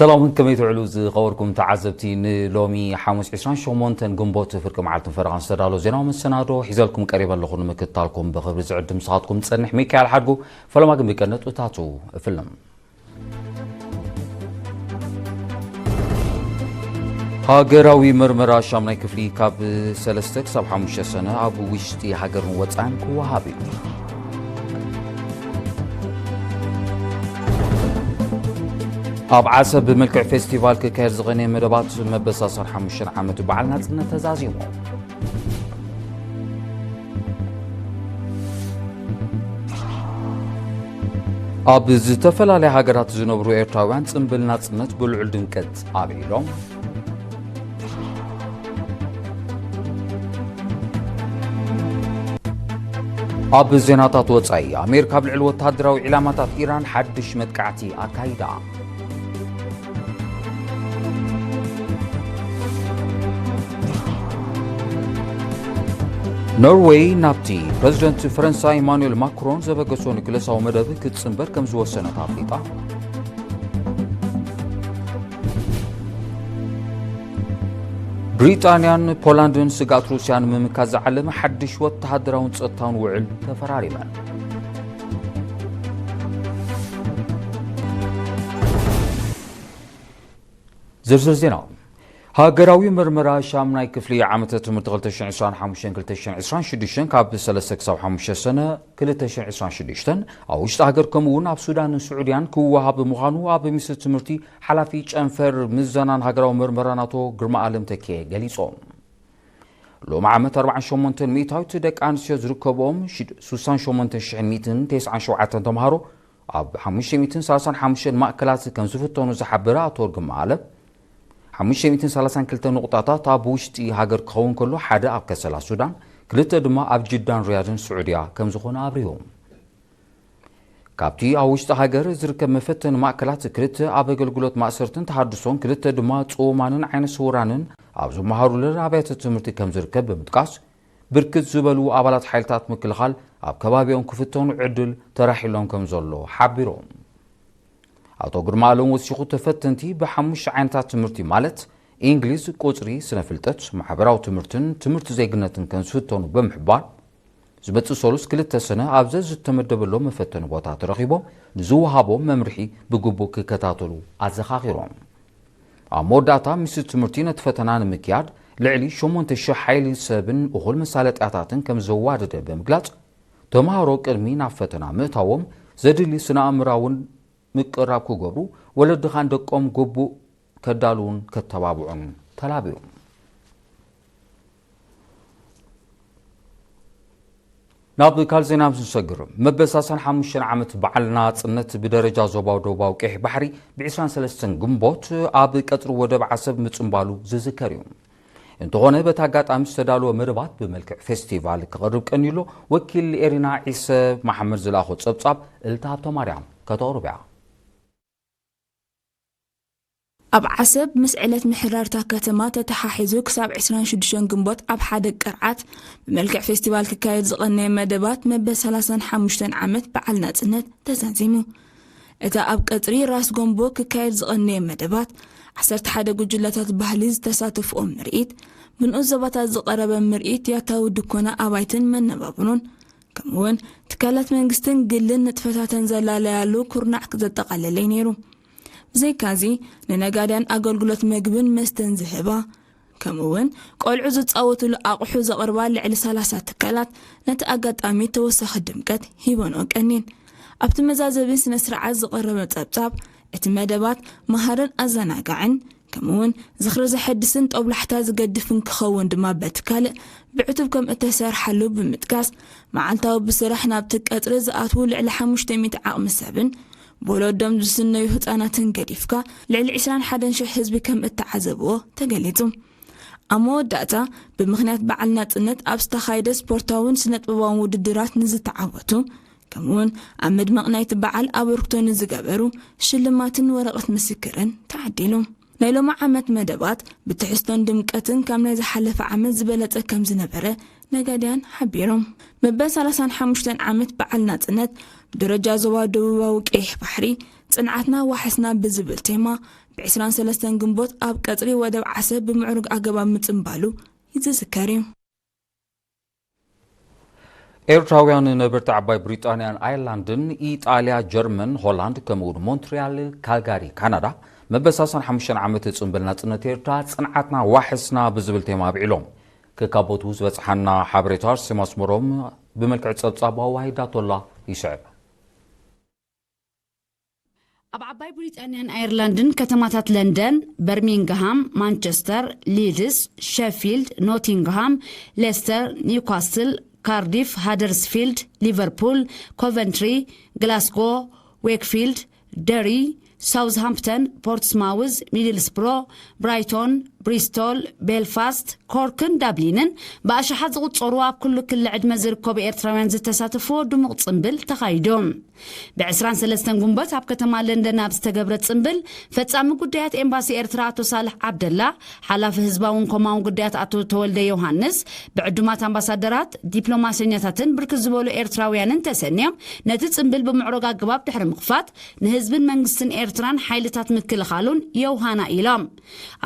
ሰላምን ከመይ ትውዕሉ ዝኸበርኩም ተዓዘብቲ፣ ንሎሚ ሓሙስ ዕስራን ሸሞንተን ግንቦት ፍርቂ መዓልትን ፈረቓን ዝተዳሎ ዜናዊ መሰናዶ ሒዘልኩም ቀሪበ ኣለኹ። ንምክትታልኩም ብኽብሪ ዝዕድም ንስኻትኩም ዝጸንሕ ሚካኤል ሓድጉ። ፈለማ ግን ብቀንዲ ነጥብታቱ እፍልም። ሃገራዊ መርመራ ሻምናይ ክፍሊ ካብ ሰለስተ ክሳብ ሓሙሽተ ሰነ ኣብ ውሽጢ ሃገርን ወጻእን ክወሃብ እዩ። ኣብ ዓሰብ ብመልክዕ ፌስቲቫል ክካየድ ዝቐነየ መደባት መበል ሰላሳን ሓሙሽተን ዓመት በዓል ናጽነት ተዛዚሙ። ኣብ ዝተፈላለያ ሃገራት ዝነብሩ ኤርትራውያን ጽምብል ናጽነት ብልዑል ድምቀት ኣብዒሎም። ኣብ ዜናታት ወጻኢ፣ ኣሜሪካ ኣብ ልዕሊ ወተሃደራዊ ዒላማታት ኢራን ሓድሽ መጥቃዕቲ ኣካይዳ። ኖርዌይ ናብቲ ፕረዚደንት ፈረንሳ ኢማኑኤል ማክሮን ዘበገሶ ኒኩለሳዊ መደብ ክትጽንበር ከም ዝወሰነት ኣፍሊጣ። ብሪጣንያን ፖላንድን ስግኣት ሩስያ ንምምካት ዝዓለመ ሓድሽ ወተሃደራውን ጸጥታውን ውዕል ተፈራሪመን። ዝርዝር ዜና። ሃገራዊ መርመራ ሻምናይ ክፍሊ ዓመተ ትምህርቲ ክልተ ሽሕን ዕስራን ሓሙሽተን ክልተ ሽሕን ዕስራን ሽዱሽተን ካብ ሰለስተ ክሳብ ሓሙሽተ ሰነ ክልተ ሽሕን ዕስራን ሽዱሽተን ኣብ ውሽጢ ሃገር ከምኡ እውን ኣብ ሱዳንን ስዑድያን ክወሃብ ምዃኑ ኣብ ሚኒስትሪ ትምህርቲ ሓላፊ ጨንፈር ምዘናን ሃገራዊ መርመራን ኣቶ ግርማ ኣለም ተኪኤ ገሊጾም። ሎሚ ዓመት ኣርባዓን ሸሞንተን ሚእታዊት ደቂ ኣንስትዮ ዝርከብኦም ሽድ-፣ ስሳን ሸሞንተን ሽሕን ሚእትን ተስዓን ሸውዓተን ተምሃሮ ኣብ ሓሙሽተ ሚእትን ሰላሳን ሓሙሽተን ማእከላት ከም ዝፍተኑ ዝሓበረ ኣቶ ግርማ ኣለም፣ ሓሙሽተ ሚእትን ሰላሳን ክልተ ንቑጣታት ኣብ ውሽጢ ሃገር ክኸውን ከሎ፣ ሓደ ኣብ ከሰላ ሱዳን፣ ክልተ ድማ ኣብ ጅዳን ሪያድን ስዑድያ ከም ዝኾነ ኣብሪሁ። ካብቲ ኣብ ውሽጢ ሃገር ዝርከብ መፈተኒ ማእከላት፣ ክልተ ኣብ ኣገልግሎት ማእሰርትን ተሃድሶን፣ ክልተ ድማ ጽውማንን ዓይነ ስውራንን ኣብ ዝመሃሩለን ኣብያተ ትምህርቲ ከም ዝርከብ ብምጥቃስ፣ ብርክት ዝበሉ ኣባላት ሓይልታት ምክልኻል ኣብ ከባቢኦም ክፍተኑ ዕድል ተራሒሎም ከም ዘሎ ሓቢሮም። ኣቶ ግርማ ኣለም ወሲኹ፣ ተፈተንቲ ብሓሙሽተ ዓይነታት ትምህርቲ ማለት እንግሊዝ፣ ቁጽሪ፣ ስነ ፍልጠት፣ ማሕበራዊ ትምህርትን ትምህርቲ ዜግነትን ከም ዝፍተኑ ብምሕባር፣ ዝመጽእ ሰሉስ ክልተ ሰነ ኣብ ዘዝተመደበሎም መፈተኒ ቦታ ተረኺቦም ንዝወሃቦም መምርሒ ብግቡእ ክከታተሉ ኣዘኻኺሮም። ኣብ መወዳእታ ሚኒስትሪ ትምህርቲ ነቲ ፈተና ንምክያድ ልዕሊ ሸሞንተ ሽሕ ሓይሊ ሰብን እኹል መሳለጥያታትን ከም ዘዋደደ ብምግላጽ፣ ተምሃሮ ቅድሚ ናብ ፈተና ምእታዎም ዘድሊ ስነ ኣእምራውን ምቅራብ ክገብሩ፣ ወለዲ ኻን ደቆም ግቡእ ከዳልዉን ከተባብዑን ተላብዮም። ናብ ካልእ ዜና ምስ ንሰግር፣ መበል ሰላሳን ሓሙሽተን ዓመት በዓል ናጽነት ብደረጃ ዞባዊ ደቡባዊ ቀይሕ ባሕሪ ብ ዕስራን ሰለስተን ግንቦት ኣብ ቀጽሪ ወደብ ዓሰብ ምጽንባሉ ዝዝከር እዩ። እንተኾነ፣ በቲ ኣጋጣሚ ዝተዳለወ መደባት ብመልክዕ ፌስቲቫል ክቐርብ ቀንዩ ኣሎ። ወኪል ኤሪና ዒሰ መሓመድ ዝለኣኾ ጸብጻብ እልታ ሃብተማርያም ከተቕርብ እያ። ኣብ ዓሰብ ምስ ዕለት ምሕዳርታ ከተማ ተተሓሒዙ ክሳብ ዕስራን ሽዱሽተን ግንቦት ኣብ ሓደ ቅርዓት ብመልክዕ ፌስቲቫል ክካየድ ዝቐነየ መደባት መበል ሰላሳን ሓሙሽተን ዓመት በዓል ናጽነት ተዛዚሙ። እታ ኣብ ቀጽሪ ራስ ጎንቦ ክካየድ ዝቐነየ መደባት፣ ዓሰርተ ሓደ ጉጅለታት ባህሊ ዝተሳተፍኦ ምርኢት፣ ብንኡስ ዞባታት ዝቐረበ ምርኢት ያታዊ ድኮና ኣባይትን መነባብሮን፣ ከምኡውን ትካላት መንግስትን ግልን ንጥፈታተን ዘላለያሉ ኩርናዕ ዘጠቓለለ እዩ ነይሩ። ብዘይካዚ፣ ንነጋድያን ኣገልግሎት መግብን መስተን ዝህባ፣ ከምኡውን ቆልዑ ዝጻወቱሉ ኣቑሑ ዘቕርባ ልዕሊ ሰላሳ ትካላት ነቲ ኣጋጣሚ ተወሳኺ ድምቀት ሂበንኦ ቀኒን። ኣብቲ መዛዘቢ ስነ ስርዓት ዝቐረበ ጸብጻብ፣ እቲ መደባት መሃርን ኣዘናጋዕን፣ ከምኡውን ዝኽሪ ዘሐድስን ጦብላሕታ ዝገድፍን ክኸውን ድማ በቲ ካልእ ብዕቱብ ከም እተሰርሓሉ ብምጥቃስ፣ መዓልታዊ ብስራሕ ናብቲ ቀጽሪ ዝኣትዉ ልዕሊ ሓሙሽተ ሚእቲ ዓቕሚ ሰብን ብወለዶም ዝስነዩ ህጻናትን ገዲፍካ ልዕሊ ዕስራን ሓደን ሽሕ ህዝቢ ከም እተዓዘብዎ ተገሊጹ። ኣብ መወዳእታ፣ ብምኽንያት በዓል ናጽነት ኣብ ዝተኻየደ ስፖርታውን ስነጥበባውን ውድድራት ንዝተዓወቱ፣ ከምኡውን ኣብ ምድማቕ ናይቲ በዓል ኣበርክቶ ንዝገበሩ ሽልማትን ወረቐት ምስክርን ተዓዲሉ። ናይ ሎሚ ዓመት መደባት ብትሕዝቶን ድምቀትን ካብ ናይ ዝሓለፈ ዓመት ዝበለጸ ከም ዝነበረ ነጋድያን ሓቢሮም። መበል ሰላሳን ሓሙሽተን ዓመት በዓል ናጽነት ብደረጃ ዞባ ደቡባዊ ቀይሕ ባሕሪ ጽንዓትና ዋሕስና ብዝብል ቴማ ብ ዕስራን ሰለስተን ግንቦት ኣብ ቀጽሪ ወደብ ዓሰብ ብምዕሩግ ኣገባብ ምጽንባሉ ይዝከር እዩ። ኤርትራውያን ነበርቲ ዓባይ ብሪጣንያን ኣየርላንድን፣ ኢጣልያ፣ ጀርመን፣ ሆላንድ፣ ከምኡ እውን ሞንትሪያል፣ ካልጋሪ፣ ካናዳ፣ መበል ሰላሳን ሓሙሽተን ዓመት ጽንብል ናጽነት ኤርትራ ጽንዓትና ዋሕስና ብዝብል ቴማ ኣብዒሎም። ከካቦቱ ዝበጽሓና ሓበሬታ ኣርሴማ ኣስመሮም ብመልክዕ ጸብጻብ ኣዋሂዳቶላ ይስዕብ። ኣብ ዓባይ ብሪጣንያን ኣየርላንድን ከተማታት ለንደን፣ በርሚንግሃም፣ ማንቸስተር፣ ሊድስ፣ ሸፊልድ፣ ኖቲንግሃም፣ ሌስተር፣ ኒውካስትል፣ ካርዲፍ፣ ሃደርስፊልድ፣ ሊቨርፑል፣ ኮቨንትሪ፣ ግላስጎ፣ ዌክፊልድ፣ ደሪ፣ ሳውዝሃምፕተን፣ ፖርትስማውዝ፣ ሚድልስብሮ፣ ብራይቶን፣ ብሪስቶል፣ ቤልፋስት፣ ኮርክን ዳብሊንን ብኣሽሓት ዝቑጸሩ ኣብ ኩሉ ክሊ ዕድመ ዝርከቡ ኤርትራውያን ዝተሳተፍዎ ድሙቕ ጽንብል ተኻይዱ። ብ ዕስራን ሰለስተን ጉንበት ኣብ ከተማ ለንደን ኣብ ዝተገብረ ጽንብል፣ ፈጻሚ ጉዳያት ኤምባሲ ኤርትራ ኣቶ ሳልሕ ዓብደላ፣ ሓላፊ ህዝባውን ኮማውን ጉዳያት ኣቶ ተወልደ ዮሃንስ፣ ብዕዱማት ኣምባሳደራት፣ ዲፕሎማሰኛታትን ብርክት ዝበሉ ኤርትራውያንን ተሰንዮም ነቲ ጽንብል ብምዕሩግ ኣገባብ ድሕሪ ምኽፋት፣ ንህዝብን መንግስትን ኤርትራን ሓይልታት ምክልኻሉን የውሃና ኢሎም።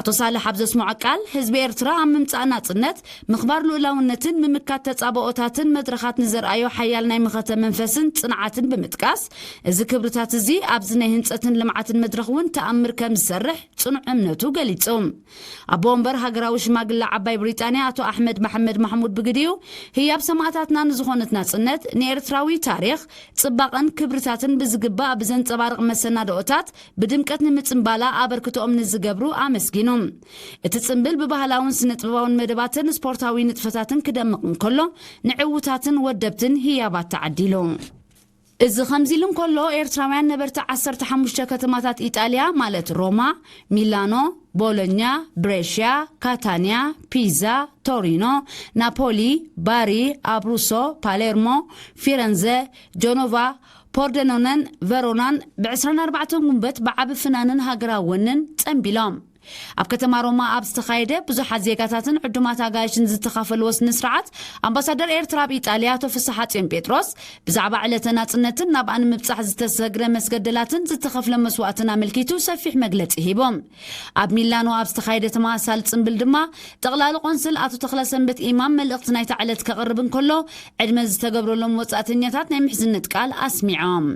ኣቶ ሳልሕ ኣብ ዘስምዖ ቃል፣ ህዝቢ ኤርትራ ኣብ ምምጻእ ናጽነት፣ ምኽባር ልኡላውነትን ምምካት ተጻብኦታትን መድረኻት ንዘርኣዮ ሓያል ናይ መኸተ መንፈስን ጽንዓትን ብምጥቃስ፣ እዚ ክብርታት እዚ ኣብዚ ናይ ህንጸትን ልምዓትን መድረኽ እውን ተኣምር ከም ዝሰርሕ ጽኑዕ እምነቱ ገሊጹ። ኣቦ ወንበር ሃገራዊ ሽማግለ ዓባይ ብሪጣንያ ኣቶ ኣሕመድ መሐመድ ማሕሙድ ብግዲኡ፣ ህያብ ሰማእታትና ንዝኾነት ናጽነት፣ ንኤርትራዊ ታሪኽ፣ ጽባቐን ክብርታትን ብዝግባእ ብዘንጸባርቕ መሰናድኦታት ብድምቀት ንምጽንባላ ኣበርክቶኦም ንዝገብሩ ኣመስጊኑ። እቲ ጽምብል ብባህላውን ስነ-ጥበባውን መደባትን ስፖርታዊ ንጥፈታትን ክደምቕ እንከሎ፣ ንዕዉታትን ወደብትን ህያባት ተዓዲሉ። እዚ ከምዚ ኢሉ እንከሎ፣ ኤርትራውያን ነበርቲ ዓሰርተ ሓሙሽተ ከተማታት ኢጣልያ፣ ማለት ሮማ፣ ሚላኖ፣ ቦሎኛ፣ ብሬሽያ፣ ካታንያ፣ ፒዛ፣ ቶሪኖ፣ ናፖሊ፣ ባሪ፣ ኣብሩሶ፣ ፓሌርሞ፣ ፊረንዘ፣ ጀኖቫ፣ ፖርደኖነን ቨሮናን ብ ዕስራን ኣርባዕተን ጉንበት ብዓቢ ፍናንን ሃገራዊ ወንን ጸንቢሎም። ኣብ ከተማ ሮማ ኣብ ዝተኻየደ ብዙሓት ዜጋታትን ዕዱማት ኣጋይሽን ዝተኻፈልዎ ስነ ስርዓት፣ ኣምባሳደር ኤርትራ ኣብ ኢጣልያ ኣቶ ፍስሓጽዮን ጴጥሮስ ብዛዕባ ዕለተ ናጽነትን ናብኣ ንምብጻሕ ዝተሰግረ መስገደላትን ዝተኸፍለ መስዋእትን ኣመልኪቱ ሰፊሕ መግለጺ ሂቦም። ኣብ ሚላኖ ኣብ ዝተኻየደ ተመሳሳሊ ጽምብል ድማ፣ ጠቕላሊ ቆንስል ኣቶ ተኽለሰንበት ኢማም መልእኽቲ ናይታ ዕለት ከቕርብ እንከሎ፣ ዕድመ ዝተገብረሎም ወጻእተኛታት ናይ ምሕዝነት ቃል ኣስሚዖም።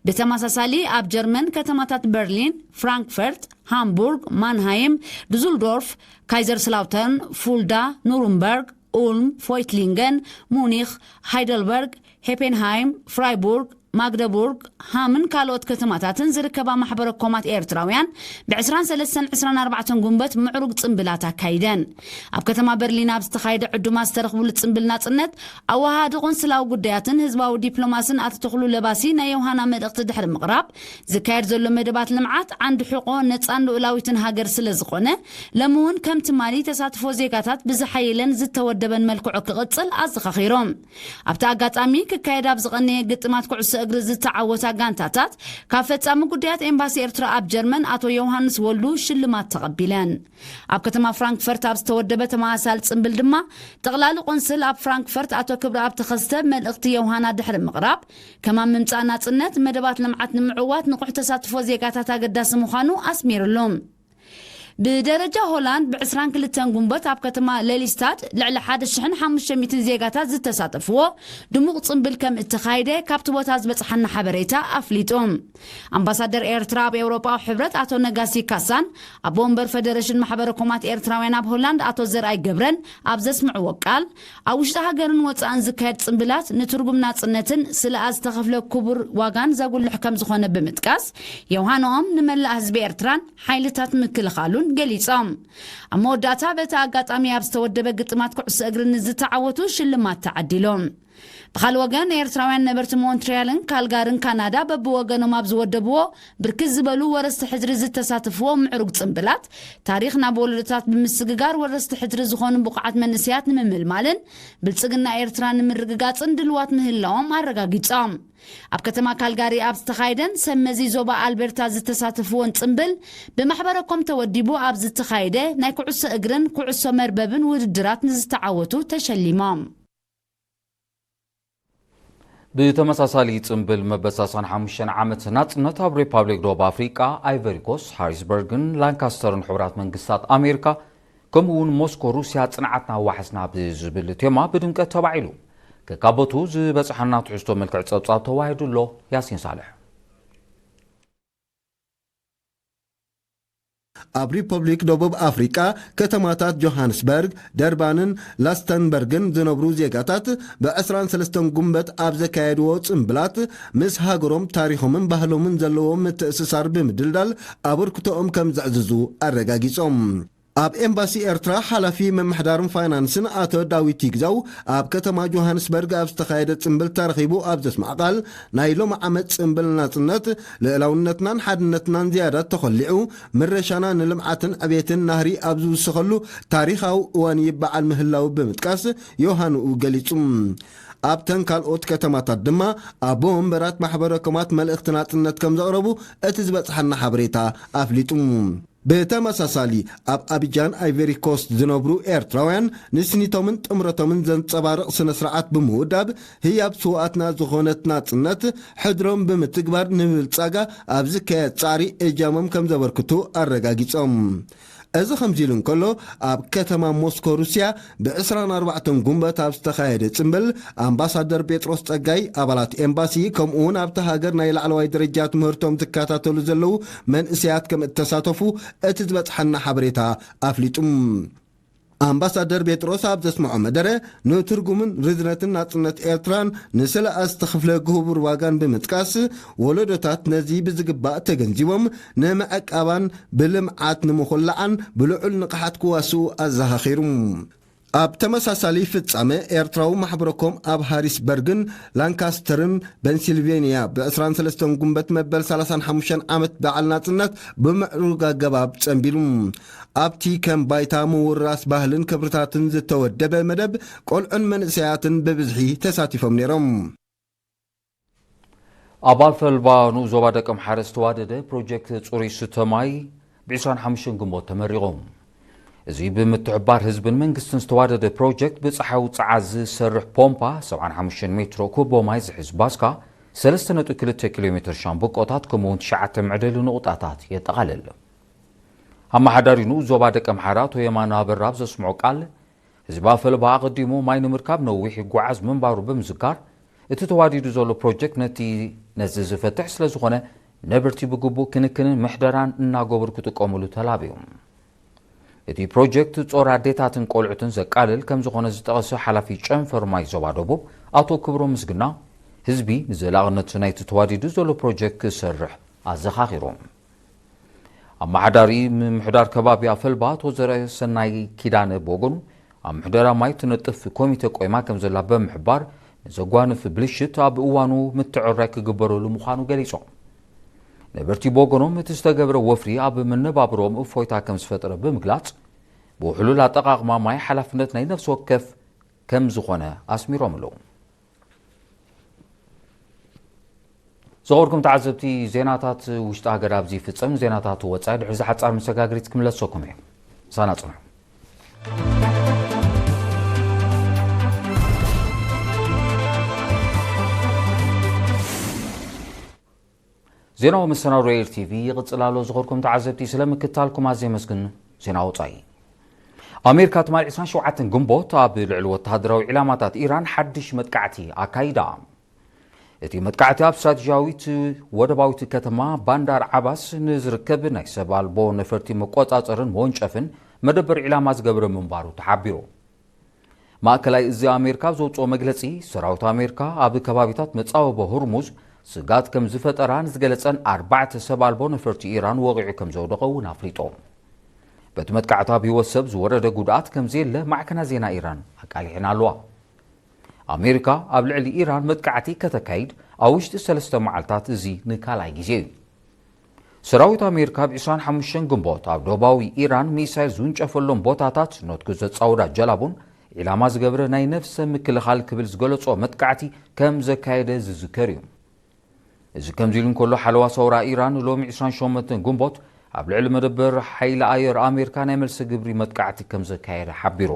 ብተመሳሳሊ ኣብ ጀርመን ከተማታት በርሊን፣ ፍራንክፈርት፣ ሃምቡርግ፣ ማንሃይም፣ ዱዙልዶርፍ፣ ካይዘርስላውተርን፣ ፉልዳ፣ ኑሩምበርግ፣ ኡልም፣ ፎይትሊንገን፣ ሙኒኽ፣ ሃይደልበርግ፣ ሄፔንሃይም፣ ፍራይቡርግ፣ ማግደቡርግ፣ ሃምን ካልኦት ከተማታትን ዝርከባ ማሕበረ ኮማት ኤርትራውያን ብ ዕስራን ሰለስተን ዕስራን ኣርባዕተን ጉንበት ምዕሩግ ጽምብላት ኣካይደን። ኣብ ከተማ በርሊን ኣብ ዝተኻየደ ዕዱማት ዝተረኽብሉ ጽምብል ናጽነት፣ ኣወሃሃዲ ቆንስላዊ ጉዳያትን ህዝባዊ ዲፕሎማስን ኣቶ ተኽሉ ለባሲ ናይ ዮሃና መልእኽቲ ድሕሪ ምቕራብ፣ ዝካየድ ዘሎ መደባት ልምዓት ዓንዲ ሕቖ ነጻን ልኡላዊትን ሃገር ስለ ዝኾነ፣ ሎሚ እውን ከም ትማሊ ተሳትፎ ዜጋታት ብዝሓየለን ዝተወደበን መልክዑ ክቕጽል ኣዘኻኺሮም። ኣብቲ ኣጋጣሚ፣ ክካየድ ኣብ ዝቐነየ ግጥማት ኩዕሶ እግሪ ዝተዓወታ ጋንታታት ካብ ፈጻሚ ጉዳያት ኤምባሲ ኤርትራ ኣብ ጀርመን ኣቶ ዮሃንስ ወልዱ ሽልማት ተቐቢለን። ኣብ ከተማ ፍራንክፈርት ኣብ ዝተወደበ ተመሳሳሊ ጽምብል ድማ፣ ጠቕላሊ ቆንስል ኣብ ፍራንክፈርት ኣቶ ክብረኣብ ተኸስተ መልእኽቲ ዮሃና ድሕሪ ምቕራብ፣ ከማን ምምጻእ ናጽነት፣ መደባት ልምዓት ንምዕዋት ንቑሕ ተሳትፎ ዜጋታት ኣገዳሲ ምዃኑ ኣስሚርሉ። ብደረጃ ሆላንድ ብ ዕስራን ክልተን ጉንበት ኣብ ከተማ ሌሊስታድ ልዕሊ ሓደ ሽሕን ሓሙሽተ ሚእትን ዜጋታት ዝተሳተፍዎ ድሙቕ ጽምብል ከም እተኻየደ ካብቲ ቦታ ዝበጽሓና ሓበሬታ ኣፍሊጡ። ኣምባሳደር ኤርትራ ኣብ ኤውሮጳዊ ሕብረት ኣቶ ነጋሲ ካሳን ኣቦ ወንበር ፈደረሽን ማሕበረ ኮማት ኤርትራውያን ኣብ ሆላንድ ኣቶ ዘርኣይ ገብረን ኣብ ዘስምዕዎ ቃል፣ ኣብ ውሽጢ ሃገርን ወጻእን ዝካየድ ጽምብላት ንትርጉም ናጽነትን ስለኣ ዝተኸፍለ ክቡር ዋጋን ዘጉልሕ ከም ዝኾነ ብምጥቃስ፣ ዮሃንኦም ንመላእ ህዝቢ ኤርትራን ሓይልታት ምክልኻሉን ገሊጾም። ኣብ መወዳእታ፣ በቲ ኣጋጣሚ ኣብ ዝተወደበ ግጥማት ኩዕሶ እግሪ ንዝተዓወቱ ሽልማት ተዓዲሎም። ብኻልእ ወገን፣ ኤርትራውያን ነበርቲ ሞንትሪያልን ካልጋርን ካናዳ በብወገኖም ኣብ ዝወደብዎ ብርክት ዝበሉ ወረስቲ ሕድሪ ዝተሳተፍዎ ምዕሩግ ጽምብላት፣ ታሪኽ ናብ ወለዶታት ብምስግጋር ወረስቲ ሕድሪ ዝኾኑ ብቑዓት መንእሰያት ንምምልማልን ብልጽግና ኤርትራ ንምርግጋጽን ድልዋት ምህላዎም ኣረጋጊጾም። ኣብ ከተማ ካልጋሪ ኣብ ዝተኻየደን ሰብ መዚ ዞባ ኣልቤርታ ዝተሳተፍዎን ጽምብል ብማሕበረ ኮም ተወዲቡ ኣብ ዝተኻየደ ናይ ኩዕሶ እግርን ኩዕሶ መርበብን ውድድራት ንዝተዓወቱ ተሸሊሞም። ብተመሳሳሊ ጽምብል መበል ሰላሳን ሓሙሽተን ዓመት ናጽነት ኣብ ሪፓብሊክ ደቡብ ኣፍሪቃ፣ ኣይቨሪ ኮስት፣ ሃሪስበርግን ላንካስተርን ሕቡራት መንግስታት ኣሜሪካ፣ ከምኡ እውን ሞስኮ ሩስያ ጽንዓትና ዋሕስና ብዝብል ቴማ ብድምቀት ተባዒሉ። ከካቦቱ ዝበጽሓና ትሕዝቶ መልክዕ ጸብጻብ ተዋሂዱ ኣሎ። ያሲን ሳልሕ። ኣብ ሪፐብሊክ ደቡብ ኣፍሪቃ ከተማታት ጆሃንስበርግ፣ ደርባንን ላስተንበርግን ዝነብሩ ዜጋታት ብ ዕስራን ሰለስተን ጉንበት ኣብ ዘካየድዎ ጽምብላት፣ ምስ ሃገሮም፣ ታሪኾምን ባህሎምን ዘለዎም ምትእስሳር ብምድልዳል ኣበርክቶኦም ከም ዘዕዝዙ ኣረጋጊጾም። ኣብ ኤምባሲ ኤርትራ ሓላፊ ምምሕዳርን ፋይናንስን ኣቶ ዳዊት ይግዛው ኣብ ከተማ ጆሃንስበርግ ኣብ ዝተኻየደ ጽምብል ተረኺቡ ኣብ ዘስማዕ ቃል፣ ናይ ሎሚ ዓመት ጽምብል ናጽነት ልእላውነትናን ሓድነትናን ዝያዳ ተኾሊዑ፣ ምረሻና ንልምዓትን ዕቤትን ናህሪ ኣብ ዝውስኸሉ ታሪኻዊ እዋን ይበዓል ምህላው ብምጥቃስ ዮሃንኡ ገሊጹ። ኣብተን ካልኦት ከተማታት ድማ ኣቦ ወንበራት ማሕበረ ኮማት መልእኽቲ ናጽነት ከም ዘቕረቡ እቲ ዝበጽሓና ሓበሬታ ኣፍሊጡ። ብተመሳሳሊ፣ ኣብ ኣቢጃን ኣይቨሪ ኮስት ዝነብሩ ኤርትራውያን ንስኒቶምን ጥምረቶምን ዘንጸባርቕ ስነ ስርዓት ብምውዳብ፣ ህያብ ስውኣትና ዝኾነት ናጽነት ሕድሮም ብምትግባር ንምብልጻጋ ኣብ ዝካየድ ጻዕሪ እጃሞም ከም ዘበርክቱ ኣረጋጊጾም። እዚ ከምዚ ኢሉ እንከሎ፣ ኣብ ከተማ ሞስኮ ሩስያ ብ ዕስራን ኣርባዕተን ጉንበት ኣብ ዝተኻየደ ጽምብል፣ ኣምባሳደር ጴጥሮስ ጸጋይ፣ ኣባላት ኤምባሲ፣ ከምኡ እውን ኣብታ ሃገር ናይ ላዕለዋይ ደረጃ ትምህርቶም ዝከታተሉ ዘለዉ መንእሰያት ከም እተሳተፉ እቲ ዝበጽሓና ሓበሬታ ኣፍሊጡ። ኣምባሳደር ጴጥሮስ ኣብ ዘስምዖ መደረ፣ ንትርጉምን ርዝነትን ናጽነት ኤርትራን ንስለ ኣስተ ክፍለ ግቡር ዋጋን ብምጥቃስ፣ ወለዶታት ነዚ ብዝግባእ ተገንዚቦም ንምዕቃባን ብልምዓት ንምኹላዓን ብልዑል ንቕሓት ክዋስኡ ኣዘኻኺሩ። ኣብ ተመሳሳሊ ፍጻመ፣ ኤርትራዊ ማሕበረኮም ኣብ ሃሪስበርግን ላንካስተርን ፔንሲልቬንያ ብ ዕስራን ሰለስተን ጉንበት መበል ሰላሳን ሓሙሽተን ዓመት በዓል ናጽነት ብምዕሩግ ኣገባብ ጸንቢሉ። ኣብቲ ከም ባይታ ምውርራስ ባህልን ክብርታትን ዝተወደበ መደብ፣ ቆልዑን መንእሰያትን ብብዝሒ ተሳቲፎም ነይሮም። ኣብ ኣፈልባ ንኡስ ዞባ ደቀምሓረ ዝተዋደደ ፕሮጀክት ጽሩይ ስተ ማይ ብ ዕስራን ሓሙሽተን ግንቦት ተመሪቑ። እዚ ብምትሕብባር ህዝብን መንግስትን ዝተዋደደ ፕሮጀክት ብጸሓይ ውጽዓት ዝሰርሕ ፖምፓ ሰብዓን ሓሙሽተን ሜትሮ ኩቦ ማይ ዝሕዝ ባስካ፣ ሰለስተ ነጥቢ ክልተ ኪሎ ሜትር ሻምብቆታት፣ ከምኡ እውን ትሽዓተ መዕደሊ ንቑጣታት የጠቓልል። ኣመሓዳሪ ንኡስ ዞባ ደቀምሓረ ኣቶ የማነ ኣበራ ኣብ ዘስምዖ ቃል፣ ህዝቢ ኣፈልባ ኣቐዲሙ ማይ ንምርካብ ነዊሕ ይጓዓዝ ምንባሩ ብምዝካር፣ እቲ ተዋዲዱ ዘሎ ፕሮጀክት ነቲ ነዚ ዝፈትሕ ስለ ዝኾነ፣ ነበርቲ ብግቡእ ክንክንን ምሕደራን እናገበሩ ክጥቀሙሉ ተላብዮም። እቲ ፕሮጀክት ጾር ኣዴታትን ቆልዑትን ዘቃልል ከም ዝኾነ ዝጠቐሰ ሓላፊ ጨንፈር ማይ ዞባ ደቡብ ኣቶ ክብሮም ምስግና፣ ህዝቢ ንዘላቕነት ናይቲ ተዋዲዱ ዘሎ ፕሮጀክት ክሰርሕ ኣዘኻኺሮም። ኣመሓዳሪ ምምሕዳር ከባቢ ኣፈልባ ኣቶ ዘርአሰናይ ኪዳነ ብወገኑ፣ ኣብ ምሕደራ ማይ ትነጥፍ ኮሚተ ቆይማ ከም ዘላ ብምሕባር፣ ንዘጓንፍ ብልሽት ኣብ እዋኑ ምትዕርራይ ክግበረሉ ምዃኑ ገሊጾም። ነበርቲ ብወገኖም፣ እቲ ዝተገብረ ወፍሪ ኣብ መነባብሮኦም እፎይታ ከም ዝፈጠረ ብምግላጽ፣ ብውሕሉል ኣጠቓቕማ ማይ ሓላፍነት ናይ ነፍሲ ወከፍ ከም ዝኾነ ኣስሚሮም ኣለዉ። ዝኸበርኩም ተዓዘብቲ፣ ዜናታት ውሽጢ ሃገር ኣብዚ ይፍጸም። ዜናታት ወጻኢ ድሕሪ ዝሓጻር መሰጋገሪት ክምለሰኩም እየ። ምሳና ጽንሑ። ዜናዊ መሰናዶ ኤር ቲቪ ይቕጽል ኣሎ። ዝኸበርኩም ተዓዘብቲ፣ ስለ ምክታልኩም ኣዝየ የመስግን። ዜና ወጻኢ። ኣሜሪካ ትማሊ ዕስራን ሸውዓተን ግንቦት ኣብ ልዕሊ ወተሃደራዊ ዒላማታት ኢራን ሓድሽ መጥቃዕቲ ኣካይዳ። እቲ መጥቃዕቲ ኣብ ስትራቴጂያዊት ወደባዊት ከተማ ባንዳር ዓባስ ንዝርከብ ናይ ሰብ ኣልቦ ነፈርቲ መቆጻጸርን መወንጨፍን መደበር ዒላማ ዝገበረ ምንባሩ ተሓቢሩ። ማእከላይ እዚ ኣሜሪካ ኣብ ዘውጽኦ መግለጺ፣ ሰራዊት ኣሜሪካ ኣብ ከባቢታት መጻወቦ ሆርሙዝ ስጋት ከም ዝፈጠራ ንዝገለጸን ኣርባዕተ ሰብ ኣልቦ ነፈርቲ ኢራን ወቒዑ ከም ዘውደቐ እውን ኣፍሊጦም። በቲ መጥቃዕቲ ኣብ ህይወት ሰብ ዝወረደ ጉድኣት ከም ዘየለ ማዕከናት ዜና ኢራን ኣቃሊሐን ኣለዋ። ኣሜሪካ ኣብ ልዕሊ ኢራን መጥቃዕቲ ከተካይድ ኣብ ውሽጢ ሰለስተ መዓልታት እዚ ንካልኣይ ግዜ እዩ። ሰራዊት ኣሜሪካ ኣብ ዕስራን ሓሙሽተን ግንቦት ኣብ ደቡባዊ ኢራን ሚሳይል ዝውንጨፈሎም ቦታታት ኖትጉ ዘጻወዳ ጀላቡን ዒላማ ዝገብረ ናይ ነፍሰ ምክልኻል ክብል ዝገለጾ መጥቃዕቲ ከም ዘካየደ ዝዝከር እዩ። እዚ ከምዚ ኢሉ እንከሎ፣ ሓለዋ ሰውራ ኢራን ሎሚ ዕስራን ሸሞንተን ግንቦት ኣብ ልዕሊ መደበር ሓይሊ ኣየር ኣሜሪካ ናይ መልሲ ግብሪ መጥቃዕቲ ከም ዘካየደ ሓቢሩ።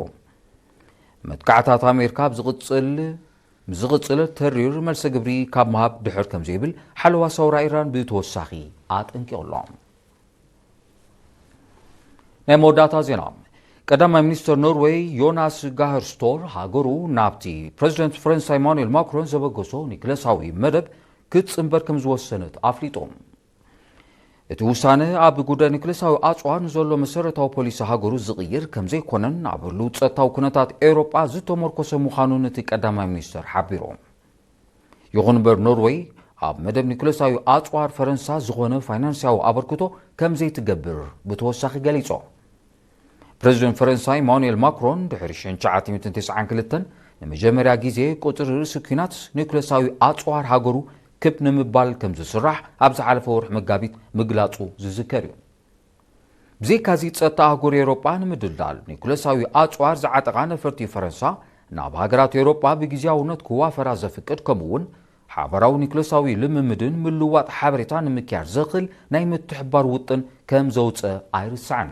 መጥቃዕታት ኣሜሪካ ኣብ ዝቕጽል ምስ ዝቕጽል ተሪር መልሰ ግብሪ ካብ ምሃብ ድሕር ከም ዘይብል ሓለዋ ሰውራ ኢራን ብተወሳኺ ኣጠንቂቑ ኣሎ። ናይ መወዳእታ ዜና። ቀዳማይ ሚኒስትር ኖርዌይ ዮናስ ጋህር ስቶር ሃገሩ ናብቲ ፕረዚደንት ፈረንሳ ኢማኑኤል ማክሮን ዘበገሶ ኒክለሳዊ መደብ ክትጽንበር ከም ዝወሰነት ኣፍሊጡ። እቲ ውሳነ ኣብ ጉዳይ ኒክለሳዊ ኣጽዋር ንዘሎ መሰረታዊ ፖሊሲ ሃገሩ ዝቕይር ከም ዘይኮነን ኣብ ህሉው ጸጥታዊ ኩነታት ኤውሮጳ ዝተመርኮሰ ምዃኑን እቲ ቀዳማይ ሚኒስተር ሓቢሩ። ይኹን እምበር ኖርወይ ኣብ መደብ ኒኩለሳዊ ኣጽዋር ፈረንሳ ዝኾነ ፋይናንስያዊ ኣበርክቶ ከም ዘይትገብር ብተወሳኺ ገሊጾ። ፕረዚደንት ፈረንሳ ኢማኑኤል ማክሮን ድሕሪ ሸንቻዓት ሚእትን ተስዓን ክልተን ንመጀመርያ ግዜ ቁጽሪ ርእሲ ኲናት ኒኩለሳዊ ኣጽዋር ሃገሩ ክብ ንምባል ከም ዝስራሕ ኣብ ዝሓለፈ ወርሒ መጋቢት ምግላጹ ዝዝከር እዩ። ብዘይካዚ ጸጥታ ኣህጉር ኤውሮጳ ንምድልዳል ኒኩለሳዊ ኣጽዋር ዝዓጠቓ ነፈርቲ ፈረንሳ ናብ ሃገራት ኤውሮጳ ብግዜያውነት ክዋፈራ ዘፍቅድ ከምኡውን ሓበራዊ ኒኩለሳዊ ልምምድን ምልዋጥ ሓበሬታ ንምክያድ ዘኽእል ናይ ምትሕባር ውጥን ከም ዘውጸ ኣይርሳዕን።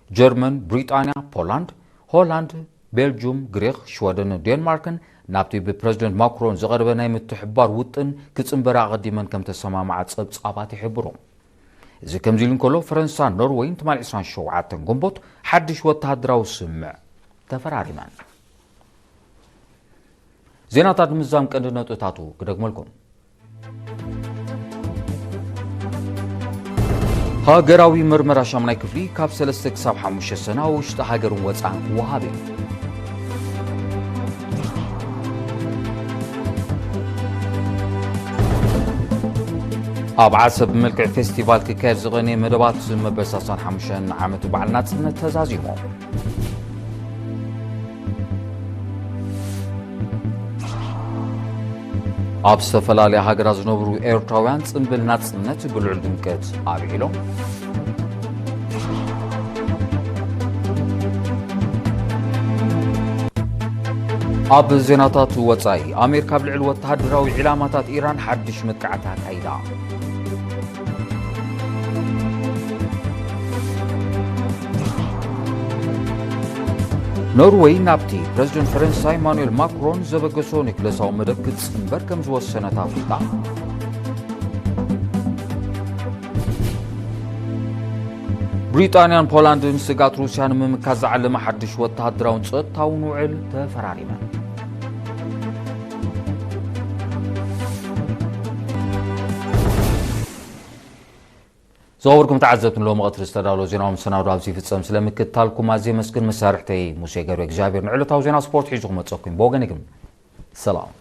ጀርመን፣ ብሪጣንያ፣ ፖላንድ፣ ሆላንድ፣ ቤልጁም፣ ግሪኽ፣ ሽወደንን ዴንማርክን ናብቲ ብፕረዚደንት ማክሮን ዝቐረበ ናይ ምትሕባር ውጥን ክጽንበራ ኣቐዲመን ከም ተሰማምዓ ጸብጻባት ይሕብሩ። እዚ ከምዚ ኢሉ እንከሎ፣ ፈረንሳን ኖርወይን ትማሊ ዕስራን ሸውዓተን ግንቦት ሓድሽ ወተሃደራዊ ስምምዕ ተፈራሪመን። ዜናታት ንምዝዛም ቀንዲ ነጥብታቱ ክደግመልኩም። ሃገራዊ ምርመራ ሻምናይ ክፍሊ ካብ ሰለስተ ክሳብ ሓሙሽተ ሰነ ኣብ ውሽጢ ሃገርን ወጻእን ክወሃብ እዩ። ኣብ ዓሰብ ብመልክዕ ፌስቲቫል ክካየድ ዝቐነየ መደባት መበል ሰላሳን ሓሙሽተን ዓመቱ በዓል ናጽነት ተዛዚሙ። ኣብ ዝተፈላለያ ሃገራት ዝነብሩ ኤርትራውያን ጽምብል ናጽነት ብልዑል ድምቀት ኣብዒሎም። ኣብ ዜናታት ወጻኢ፣ ኣሜሪካ ኣብ ልዕሊ ወተሃደራዊ ዒላማታት ኢራን ሓድሽ መጥቃዕቲ ኣካይዳ። ኖርወይ ናብቲ ፕረዚደንት ፈረንሳ ኢማኑኤል ማክሮን ዘበገሶ ኒክለሳዊ መደብ ክትጽንበር ከም ዝወሰነት ኣፍሊጣ። ብሪጣንያን ፖላንድን ስግኣት ሩስያ ንምምካት ዝዓለመ ሓድሽ ወተሃደራውን ጸጥታውን ውዕል ተፈራሪመን። ዝኸበርኩም ተዓዘብቲ፣ ንሎሚ ቀትሪ ዝተዳለወ ዜናዊ መሰናዶ ኣብዚ ይፍጸም። ስለምክትታልኩም ኣዝየ የመስግን። መሳርሕተይ ሙሴ ገብረ እግዚኣብሔር ንዕለታዊ ዜና ስፖርት ሒዙ ክመጸኩም። ብወገነይ ግን ሰላም።